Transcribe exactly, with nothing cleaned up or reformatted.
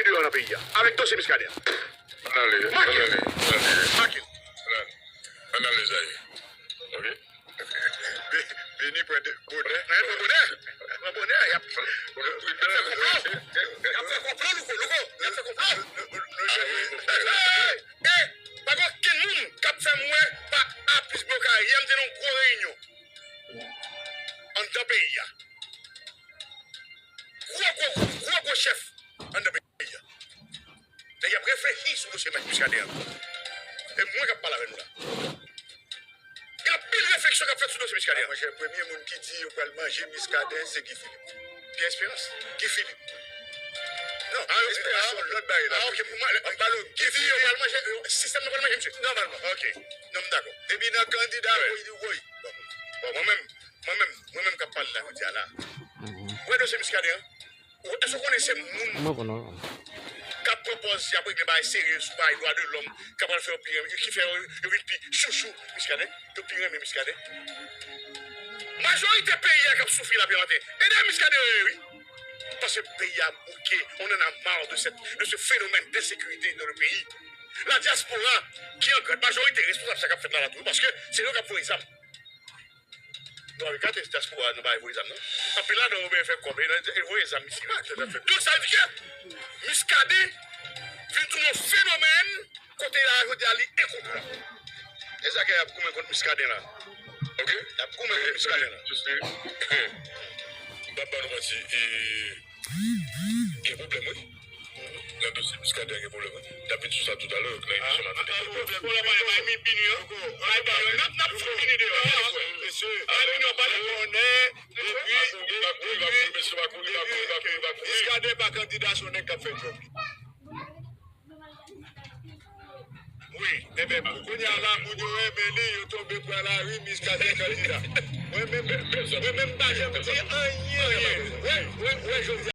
deyò nan peyi a avèk dosye Muscadin an. Ann ale, ann ale, ann ale. Make l. Ann ale, ann ale, Zayi. Ok? Vini pran de, bonè. Pran bonè. Pran bonè. Y ap, y ap fè konplo. Y ap fè konplo, Louko, Louko. Y ap fè konplo. Ey, ey, pa gen okenn moun k ap fè m wè pa aplis bò kay. Yè m te nan yon gwo reyinyon anndan peyi a. Gwo, gwo, gwo, gwo chèf anndan peyi a. Nèg y ap reflechi sou dosye Mèt Muscadin an. E mwen k ap pale avè nou la. Gen anpil refleksyon k ap fèt sou dosye Muscadin an. Monchè, premye moun ki di yo pral manje Muscadin, se Guy Philippe. Pierre Espérance, Guy Philippe. Non, Pierre Espérance, se yon lòt bagay la. Ah, ok, pou mwen, m pale w, Guy Philippe. Yo pral manje, sistèm nan pral manje misye. Nòmalman, ok. Non, m dakò. Epi nan kandida, wi, wi. Bon, bon, mwen menm, mwen menm, mwen menm k ap pale la, jodi a la. Ou wè dosye Muscadin an? Ou, èske w konnen se moun k ap pran pòz y ap regle bagay serye sou bagay dwa de lòm, k ap pral fè yo pi renmen, ki fè yo, yo vin pi chouchou Muscadin, yo pi renmen Muscadin? Majorite peyi a k ap soufri la, Pierre Martin, e dèyè Muscadin yo ye, wi. Paske peyi a bouke, on en a marre de cette, de ce phénomène d'insécurité dans le pays. La diaspora, ki an grande majorité responsab sa k ap fèt la, la tou, paske se yo k ap voye zam. Nou ap gade dyaspora a, nou pa voye zam, non. Anpil ladan yo byen fè kòb, e voye zam isi. Donk, sa vle di ke Muscadin vin tounen yon fenomèn kote la, jodi a, li enkontrab. E sa ke y ap goumen kont Muscadin la. Ok? Y ap goumen kont Muscadin la. M p ap ba nou manti, e, gen pwoblèm, wi. Nan dosye Muscadin gen pwoblèm, wi. N ap vin sou sa toutalè, nan emisyon maten. Ah, ah, gen pwoblèm. Pwoblèm pa, pa Mipini an. Pa Mipini an. N ap, n ap fout Mipini deyò. Mesye, pa Mipini an, pa Mipini an. Epi, epi, epi, Muscadin pa kandida, se yon nèg k ap fè djòb li. Wi, enben, kounye a la, moun yo renmen li, yo tonbe pran lari, Muscadin kandida. Mwen menm, mwen menm, m pa janm di anyen. Wè, wè, wè, jodi a.